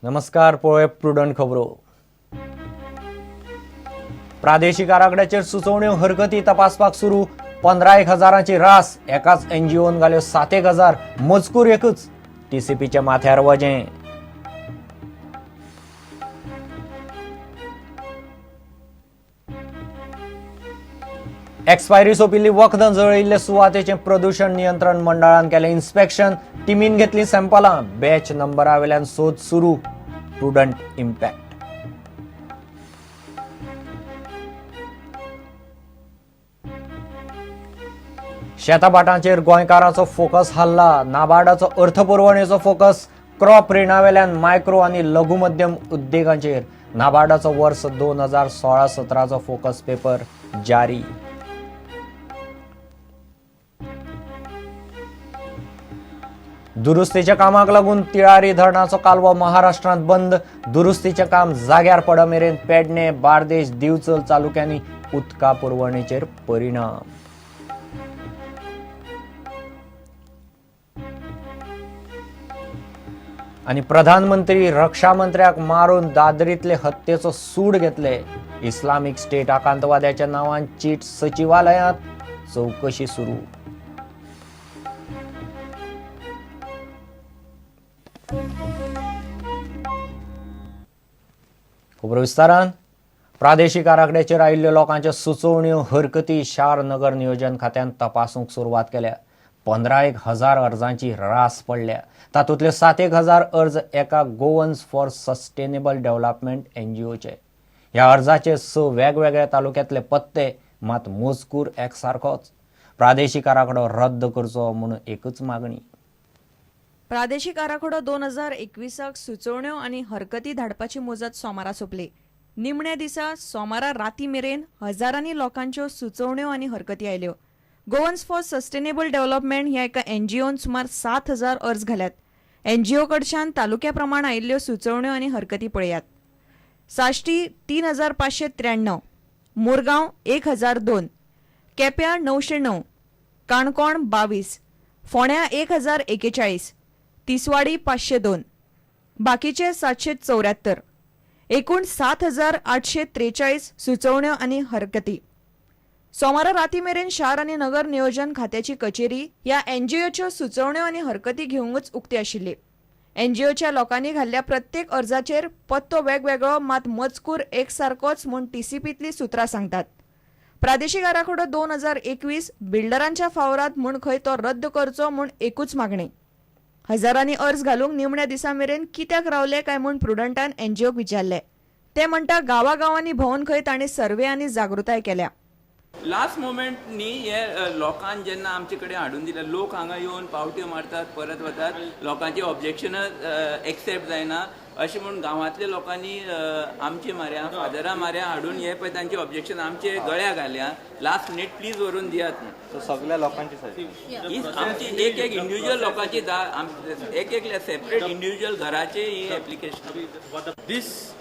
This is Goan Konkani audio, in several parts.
नमस्कार, पळय प्रुडंट खबरो. प्रादेशीक आराखड्याचेर सुचोवण्यो हरकती तपासपाक सुरू. 15 हजारांची रास एकाच एनजीओन घाल्यो 7 हजार, मजकूर एकच. टीसीपीच्या माथ्यार वजें. एक्सपायरी सोंपिल्ली वखदां जळयिल्ले सुवातेचें प्रदूशण नियंत्रण मंडळान केलें इन्स्पेक्शन. टिमीन घेतली सॅम्पलां. बॅच नंबरा वेल्यान सोद सुरू. Prudent impact. शेताभाटांचेर गोंयकारांचो फोकस हल्ला. नाबार्डाचो अर्थपुरवणेचो फोकस क्रॉप रिणावेल्यान मायक्रो आनी लघु मध्यम उद्देगांचेर. नाबार्डाचो वर्स 2016-17चो फोकस पेपर जारी. दुरुस्तीच्या कामाक लागून तिळारी धरणाचो कालवो महाराष्ट्रांत बंद. दुरुस्तीचें काम जाग्यार पडमेरेन पेडणे, बार्देश, दिवचल तालुक्यांनी उदका पुरवणेचेर परिणाम. आनी प्रधानमंत्री रक्षा मंत्र्याक मारून दादरीतले हत्येचो सूड घेतले. इस्लामिक स्टेट आकांतवाद्याच्या नांवान चीट सचिवालयांत. चवकशी सुरू. खबरो विस्तारान. प्रादेशीक आराखड्याचेर आयिल्ल्यो लोकांच्यो सुचोवण्यो हरकती शार नगर नियोजन खात्यान तपासूंक सुरवात केल्या. 15 हजार अर्जांची रास पडल्या. तातूंतले 7 हजार अर्ज एका गोवन्स फॉर सस्टेनेबल डेव्हलपमेंट एनजीओचे. ह्या अर्जाचे 6 वेगवेगळ्या तालुक्यांतले पत्ते, मात मजकूर एकसारकोच. प्रादेशीक आराखडो रद्द करचो म्हूण एकच मागणी. प्रादेशीक आराखडो 2021 सुचोवण्यो आनी हरकती धाडपाची मुजत सोमारा सोंपली. निमण्या दिसा सोमारा राती मेरेन हजारांनी लोकांच्यो सुचोवण्यो आनी हरकती आयल्यो. गोवन्स फॉर सस्टेनेबल डेव्हलपमेंट ह्या एका एनजीओन सुमार 7,000 अर्ज घाल्यात. एनजीओ कडच्यान तालुक्या प्रमाण आयिल्ल्यो सुचोवण्यो आनी हरकती पळयात. साश्टी 3,593, मुरगांव 1,002, केप्यां 909, काणकोण 22, फोंड्यां 1,041, तिसवाडी 502, बाकीचे 774. एकूण 7,843 सुचोवण्यो आनी हरकती. सोमारा राती मेरेन शार आनी नगर नियोजन खात्याची कचेरी ह्या एनजीओच्यो सुचोवण्यो आनी हरकती घेवंकच उक्ती आशिल्ली. एनजीओच्या लोकांनी घाल्ल्या प्रत्येक अर्जाचेर पत्तो वेगवेगळो, मात मजकूर एकसारकोच म्हूण टीसीपींतली सुत्रां सांगतात. प्रादेशीक आराखडो 2021 बिल्डरांच्या फावराद म्हूण खंय तो रद्द करचो म्हूण एकूच मागणी. हजारांनी अर्ज घालूंक निमण्या दिसा मेरेन कित्याक रावले काय म्हूण प्रुडंटान एनजीओक विचारले. ते म्हणटा गांवागांवांनी भोंवन खंय तांणी सर्वे आनी जागृताय केल्या. लास्ट मोमेंट न्ही हे लोकांक जेन्ना आमचे कडेन हाडून दिले, लोक हांगा येवन पावट्यो मारतात, परत वतात, लोकांची ऑब्जेक्शनां एक्सेप्ट जायना अशें म्हूण गांवांतल्या लोकांनी आमचे माऱ्या फादरा माऱ्या हाडून हे पळय तांचे ऑब्जेक्शन आमचे गळ्या घाल्या. लास्ट मिनीट प्लीज व्हरून दियात म्हूण. सगळ्या लोकांची ही आमची एक एक इंडिविज्युअल लोकांची, एक एक सेपरेट इंडिविज्युअल घराचे ही application. This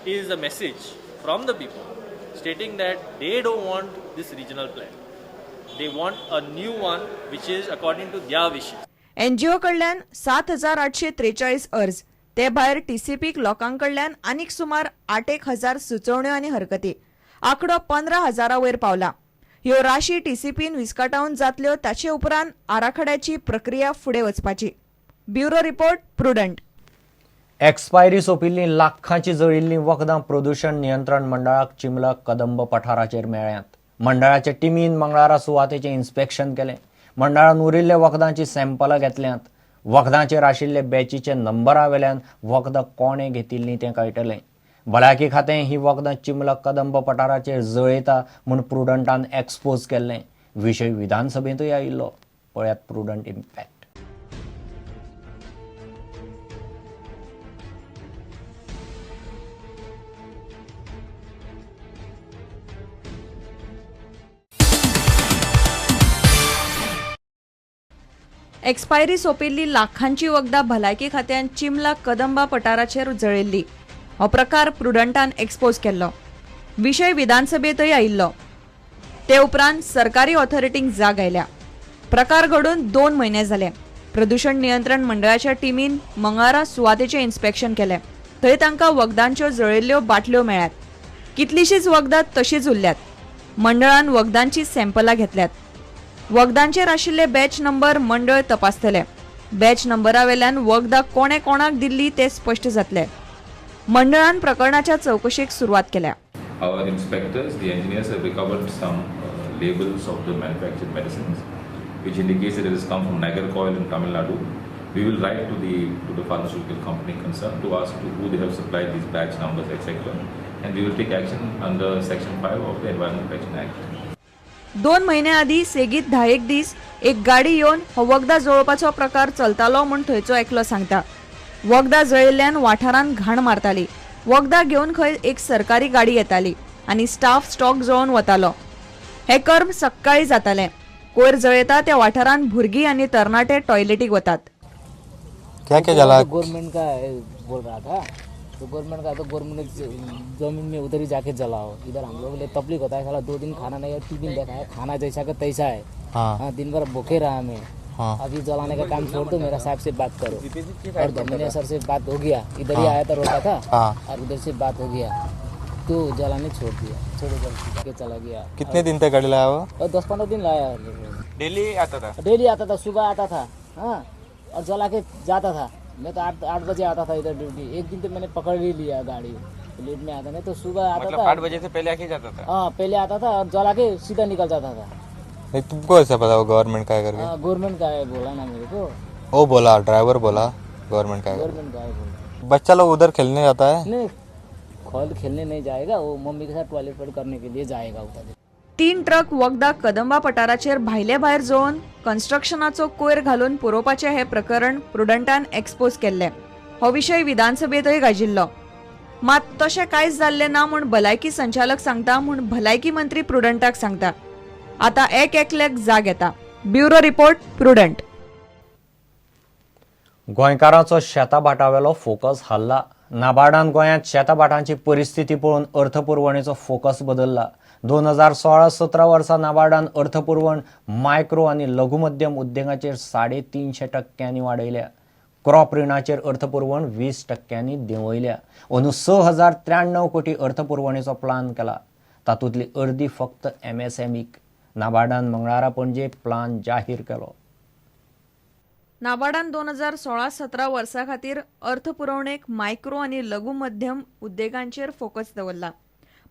is a message from the people stating that they don't want this regional plan. They want a new one which is according to their wishes. NGO कडल्यान 7,843 अर्ज, ते भायर टीसीपीक लोकां कडल्यान आनीक सुमार 8 हजार सुचोवण्यो आनी हरकती. आंकडो 15,000 वयर पावला. ह्यो राशी टीसीपीन विस्काटावन जातल्यो ताचे उपरांत आराखड्याची प्रक्रिया फुडें वचपाची. Bureau report, Prudent. Expiry सोंपिल्लीं लाखांची जळिल्लीं वखदां प्रदूशण नियंत्रण मंडळाक चिमला कदंब पठाराचेर मेळ्ळ्यांत. मंडळाच्या टिमीन मंगळारा सुवातेचें इन्स्पेक्शन केलें. मंडळान उरिल्ल्या वखदांची सॅम्पलां घेतल्यांत. वखदांचेर आशिल्ले बॅचीचे नंबरा वेल्यान वखदां कोणें घेतिल्लीं तें कळटलें. भलायकी खातें ही वखदां चिमला कदंब पठाराचेर जळयता म्हूण प्रुडंटान एक्सपोज केल्लें. विशय विधानसभेंतूय आयिल्लो. पळयात प्रुडंट इम्पॅक्ट. एक्सपायरी सोंपिल्ली लाखांची वखदां भलायकी खात्यान चिमला कदंबा पठाराचेर जळयल्ली. हो प्रकार प्रुडंटान एक्सपोज केल्लो. विशय विधानसभेंतय आयिल्लो. ते उपरांत सरकारी ऑथॉरिटींक जाग आयल्या. प्रकार घडून 2 म्हयने जाले. प्रदूशण नियंत्रण मंडळाच्या टिमीन मंगळारा सुवातेचें इन्स्पेक्शन केलें. थंय तांकां वखदांच्यो जळिल्ल्यो बाटल्यो मेळ्ळ्यात. कितलींशींच वखदां तशींच उरल्यात. मंडळान वखदांची सॅम्पलां घेतल्यात. वखदांचेर आशिल्ले बॅच नंबर मंडळ तपासतले. बॅच नंबरा वेल्यान वखदां कोणे कोणाक दिल्ली ते स्पश्ट जातले. मंडळान प्रकरणाच्या चवकशेक सुरवात केल्या. Our inspectors, the engineers, have recovered some labels of the manufactured medicines, which indicates that it has come from Nagercoil in Tamil Nadu. We will write to the pharmaceutical company concerned to ask to who they have supplied these batch numbers, etc. And we will take action under Section 5 of the Environment Protection Act. 2 म्हयन्या आदीं सेगीत 10 दीस एक गाडी येवन हो वखदां जळोवपाचो प्रकार चलतालो म्हूण थंयचो एकलो सांगता. वखदां जळिल्ल्यान वाठारांत घाण मारताली. वखदां घेवन खंय एक सरकारी गाडी येताली आनी स्टाफ स्टॉक जळोवन वतालो. हें कर्म सकाळीं जातालें. कोयर जळयता त्या वाठारांत भुरगीं आनी तरणाटे टॉयलेटीक वतात. क्या क्या जला? गवर्नमेंट का बोल रहा था तो गवर्नमेंट का तो गवर्नमेंट जमीन में उधर ही जाके जलाओ. इधर हम लोग लिए तकलीफ होता है साला. 2 दिन खाना नहीं है, 3 दिन देखा है खाना जैसा का तैसा है. हाँ, दिन भर भूखे रहा मैं. हाँ। अभी जलाने का काम छोड़ दो, मेरा साहब से बात करो. और धर्मेंद्र सर से बात हो गया, इधर ही आया था, रोका था. हाँ। और उधर से बात हो गया तो जलाने छोड़ दिया, छोड़ के चला गया. कितने दिन तक गाड़ी लाया हुआ? और 10-15 दिन लाया. डेली आता था. डेली आता था, सुबह आता था. हाँ, और जला के जाता था. मैं तो 8 बजे आता था इधर ड्यूटी. एक दिन तो मैंने पकड़ ही लिया गाड़ी, लेट में आता नहीं तो सुबह आता था. 8 बजे से पहले आके जाता था. हाँ, पहले आता था और जला के सीधा निकल जाता था. नहीं, तुमको ऐसा पता वो गवर्नमेंट का है करके? हाँ, गवर्नमेंट का है बोला ना मेरे को. वो बोला, ड्राइवर बोला गवर्नमेंट का है. गवर्नमेंट का है बोला. बच्चा लोग उधर खेलने जाता है? नहीं, खोल खेलने नहीं जाएगा, वो मम्मी के साथ टॉयलेट पर करने के लिए जाएगा उधर. 3 ट्रक वखदां कदंबा पठाराचेर भायले भायर जळोवन कन्स्ट्रक्शनाचो कोयर घालून पुरोवपाचें हें प्रकरण प्रुडंटान एक्सपोज केल्लें. हो विशय विधानसभेंतय गाजिल्लो. मात तशें कांयच जाल्लें ना म्हूण भलायकी संचालक सांगता म्हूण भलायकी मंत्री प्रुडंटाक सांगता. आतां एक एकल्याक जाग येता. Bureau report, Prudent. गोंयकारांचो शेताभाटावेलो फोकस हाल्ला. नाबार्डान गोंयांत शेताभाटांची परिस्थिती पळोवन अर्थपुरवणेचो फोकस बदलला. 2016-17 वर्सा नाबार्डान अर्थपुरवण मायक्रो आनी लघुमध्यम उद्देगाचेर 350% वाडयल्या. क्रॉप रिणाचेर अर्थपुरवण 20% देंवयल्या. अंदू 6093 कोटी अर्थपुरवणेचो प्लान केला. तातूंतली अर्दी फक्त MSMEक. नाबार्डान मंगळारा पणजे प्लान जाहीर केलो. नाबार्डान 2016-17 वर्सा खातीर अर्थपुरवणेक मायक्रो आनी लघु मध्यम उद्देगांचेर फोकस दवरला.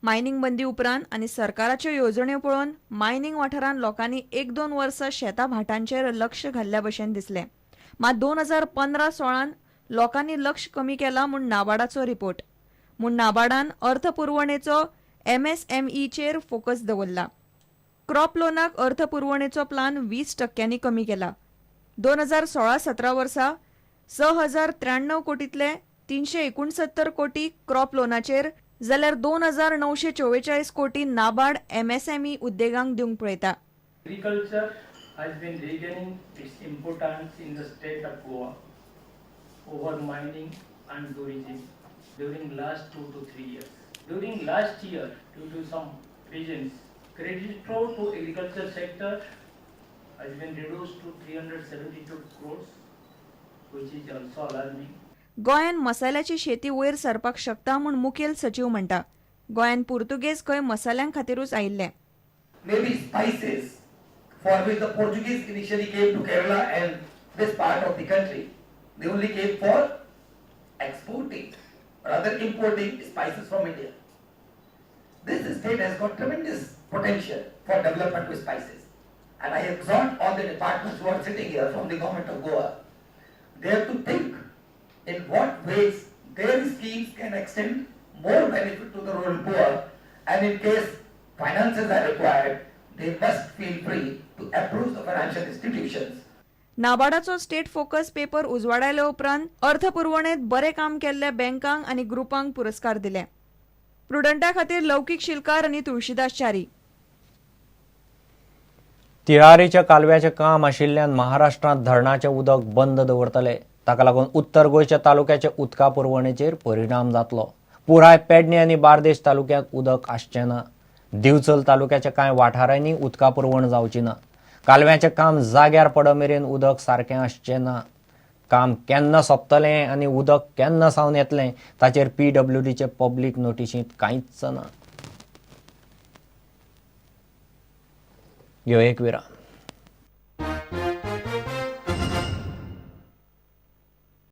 मायनिंग बंदी उपरांत आनी सरकाराच्यो येवजण्यो पळोवन मायनिंग वाठारांत लोकांनी 1-2 वर्सां शेतां भाटांचेर लक्ष घाल्ल्या भशेन दिसलें. मात 2015-16 लोकांनी लक्ष कमी केलां म्हूण नाबार्डाचो रिपोर्ट. म्हूण नाबार्डान अर्थपुरवणेचो MSMEचेर फोकस दवरला. क्रॉप लोनाक अर्थपुरवणेचो प्लान 20% कमी केला. 2016-17 वर्सा 6093 कोटींतले 369 कोटी क्रॉप लोनाचेर जाल्यार 2944 कोटी नाबार्ड MSME उद्देगांक दिवंक पळयता. Agriculture has been regaining its importance in the state of Goa over mining and tourism during last 2 to 3 years. During last year, due to some reasons, credit flow to agriculture sector has been reduced to 372 crores, which is also alarming. गोंयान मसाल्याची शेती वयर सरपाक शकता म्हूण मुखेल सचीव म्हणटा. गोंयान पुर्तुगेज खंय मसाल्यां खातीरूच आयिल्ले. Maybe spices for which the Portuguese initially came to Kerala and this part of the country. They only came for exporting, rather importing spices from India. This state has got tremendous potential for development with spices. And I exhort all the departments who are sitting here from the government of Goa, they have to think in what ways their schemes can extend more benefit to the rural poor, and in case finances are required, they must feel free to approach the financial institutions. नाबार्डाचो state focus paper उजवाडायले उपरांत अर्थपुरवणेंत बरें काम केल्ल्या बँकांक आनी ग्रुपांक पुरस्कार दिले. प्रुडंटा खातीर लौकीक शिलकार आनी तुळशीदास च्यारी. तिळारीच्या कालव्याचें काम आशिल्ल्यान महाराष्ट्रांत धरणाचें उदक बंद दवरतले. ताका लागून उत्तर गोंयच्या तालुक्याच्या उदका पुरवणेचेर परिणाम जातलो. पुराय पेडणे आनी बार्देश तालुक्यांत उदक आसचें ना. दिवचल तालुक्याच्या कांय वाठारांनी उदका पुरवण जावची ना. कालव्याचें काम जाग्यार पड मेरेन उदक सारकें आसचें ना. काम केन्ना सोंपतलें आनी उदक केन्ना सावन येतलें ताचेर पीडब्ल्यूडीचे पब्लीक नोटिशींत कांयच ना. ह्यो एक विराम.